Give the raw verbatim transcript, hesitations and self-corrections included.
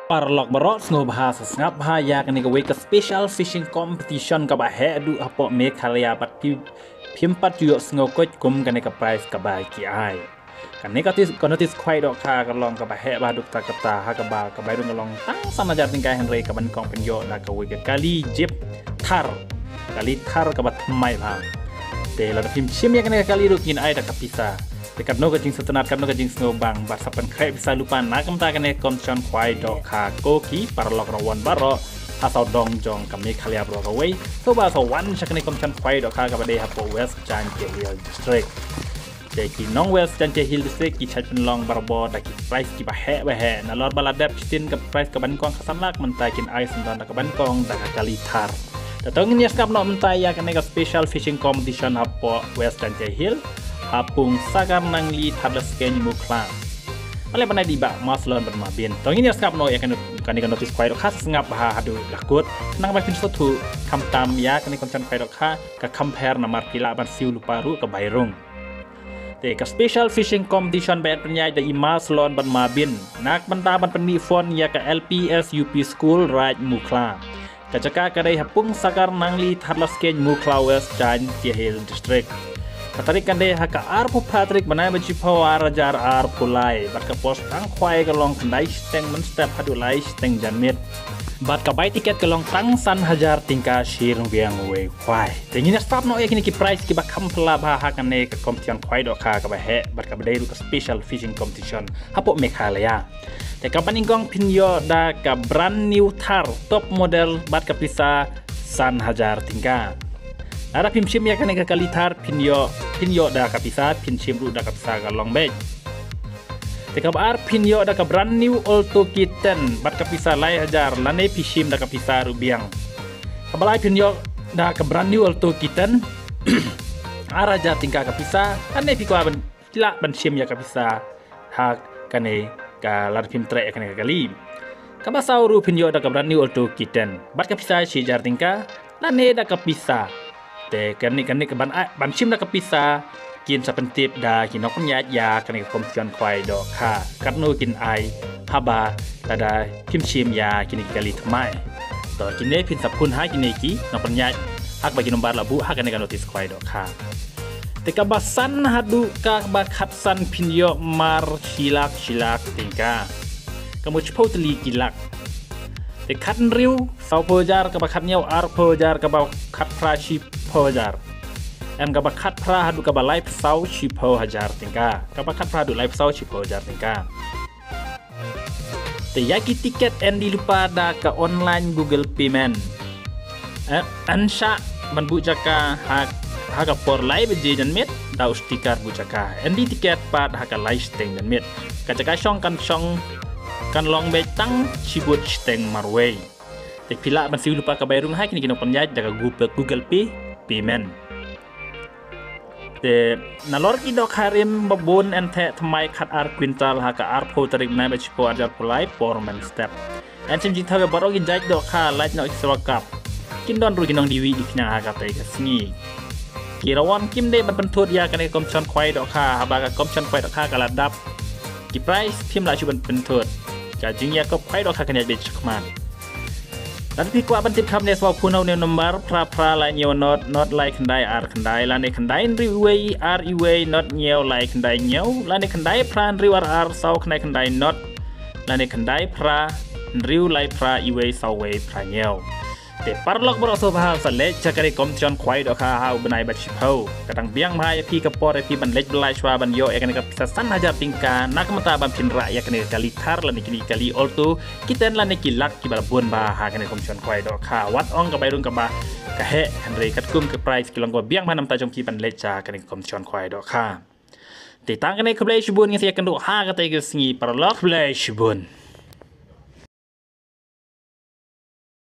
Paralok baroh, sngewbha sa sngap bha ïa kane kawei ka special fishing competition kaba heh duh hapoh Meghalaya bad phi, phim pat ju ïohsngew koit kum kane ka prize kaba ki ai. Kane ka tis-, ka notice khwai dohkha ka long kaba heh bha duk ta kata ha kaba ka bai rung ka long tang san hajar tyngka, hynrei ka ban kong pynïoh da kawei ka kali jip thar. Kali thar kaba thymmai bha. Te lada phim shim ïa kane ka kali ruh kin ai da ka pisa. Te katno ka jingsngewtynnat, katno ka jingsngewbang, bad sa pynkhreh pisa lypa na ka bynta kane ka competition khwai dohkha ko ki paralok nongwan baroh ha sawdong jong ka Meghalaya baroh kawei. Sngewbha sa wan sha kane ka competition khwai dohkha kaba dei hapoh West Jaintia Hills District. Te ki nong West Jaintia Hills District ki shait pynlong barabor da ki prize kiba heh ba heh. Nalor ba la dep shisien ka prize ka ban kong ka san lak, mynta kin ai sngewdon da ka ban kong da ka kali thar. Te to ngin ïa sngap noh mynta ïa kane ka special fishing competition hapoh West Jaintia Hills, ha pung Sagar Nangli Thadlaskeiñ Mukhla. Balei ban ai dih bah Marcellon bad Mabin. To ngin ïa sngap noh ïa kane, kane ka notice khwai dohkha, sa sngap bha haduh la kut. Khnang ba phin sngewthuh khamtam ïa kane ka competition khwai dohkha ka kham pher namar phi lah ban siew lypa ruh ka bai rung. Te ka special fishing competition ba ïa pynïaid da i Marcellon bad Mabin na ka bynta ban pynmih fund ïa ka L P S U P School Raid Mukhla. Ka jaka ka dei ha pung Sagar Nangli Thadlaskeiñ Mukhla, West Jaintia Hills District. Ka tarik kan dei ha ka arphew phra tarik bnai ba shiphew ar hajar arphew lai. Bad ka pos tang khwai ka long khyndai shiteng mynstep haduh lai shiteng janmiet. Bad ka bai tiket ka long tang san hajar tyngka shi ryngwiang wei khwai. Te ngin ïa sngap noh ïa kine ki prize kiba kham phylla bha ha kane ka competition khwai dohkha kaba heh bad kaba dei ruh ka special fishing competition hapoh Meghalaya. Te kaba nyngkong phin ïoh da ka brand new Thar top model bad ka pisa san hajar tyngka. Lada phim shim ïa kane ka kali Thar phin ïoh, phin ïoh da ka pisa, phin shim ruh da ka pisa ka long beit. Te kaba ar phin ïoh da ka brand new Alto K ten bad ka pisa lai hajar lane phi shim da ka pisa ruh biang. Kaba lai phin ïoh da ka brand new Alto K ten ar hajar tyngka ka pisa lane phi kwah ban, phi lah ban shim ïa ka pisa ha kane ka lada phim treh ïa kane ka kali. Kaba saw ruh phin ïoh da ka brand new Alto K ten bad ka pisa shi hajar tyngka lane da ka pisa. Te kane, kane ka ban ai, ban shim da ka pisa kin sa pyntip da ki nongpynïaid ïa kane ka competition khwai dohkha katno kin ai haba lada phim shim ïa kine ki kali thymmai. To kine phin sa phone ha kine ki nongpynïaid ha kaba ki nombar la buh ha kane ka notice khwai dohkha. Te kaba san haduh kaba khatsan phin ïoh mar shi lak shi lak tyngka. Ka mut shiphew tylli ki lak. Te khathynriew sawphew hajar, kaba khathynñiew arphew hajar, kaba khatphra shiphew hajar. Em, kaba khatphra haduh kaba laiphew saw shiphew hajar tyngka. Kaba khatphra haduh laiphew saw shiphew hajar tyngka. Te ïa ki tiket yn die lypa da ka online Google Payment. Eh, yn shah ban buh jaka ha, ha ka por lai baje janmiet da u sticker buh jaka. Yn die tiket pat ha ka lai shiteng janmiet. Ka jaka shong kan shong kan long beit tang shibun shiteng marwei. Te phi lah ban siew lypa ka bai rung ha kine ki nongpynïaid da ka Google, Google Pay Payment. Te nalor ki dohkha rim ba bun yn theh thymmai khatar quintal ha ka arphew tarik bnai ba shiphew arhajar phew lai por mynstep. Yn shim jingthaw ïa baroh ki jait dohkha, lait noh ki syrwa kap. Kin don ruh ki nongdie wieh die khñiang ha katei ka sngi. Ki rawon kim dei ban pynthut ïa kane ka competition khwai dohkha, haba ka competition khwai dohkha ka la dap. Ki prize phim lah shuh ban pynthut. Ka jingïakob khwai dohkha kan ïaid beit shakhmat. Lada phi kwah ban tip kham ne, sngewbha phone ha une u number phra phra lai hynñiew nod nod lai khyndai ar khyndai, lane khyndai hynriew wei ar wei nod hynñiew lai khyndai hynñiew, lane khyndai phra hynriew ar ar saw khyndai khyndai nod, lane khyndai phra hynriew lai phra wei saw wei phra hynñiew. Te paralok baroh, sngewbha sa leit sha kane ka competition khwai dohkha ha u bnai ba shiphew. Ka dang biang bha ïa phi ka por ïa phi ban leit bylla shuwa ban ïoh ïa kane ka pisa san hajar tyngka na ka bynta ban pynrah ïa kane ka kali Thar lane kine ki kali Alto, ki ten lane ki lak kiba la bun bha ha kane ka competition khwai dohkha. Wat ong ka bai rung kaba ka heh, hynrei katkum ka prize ki long kaba biang bha na ka bynta jong phi ban leit sha kane ka competition khwai dohkha. Te tang kane, khublei shibun, ngin sa ïakynduh ha katei ka sngi paralok, khublei shibun.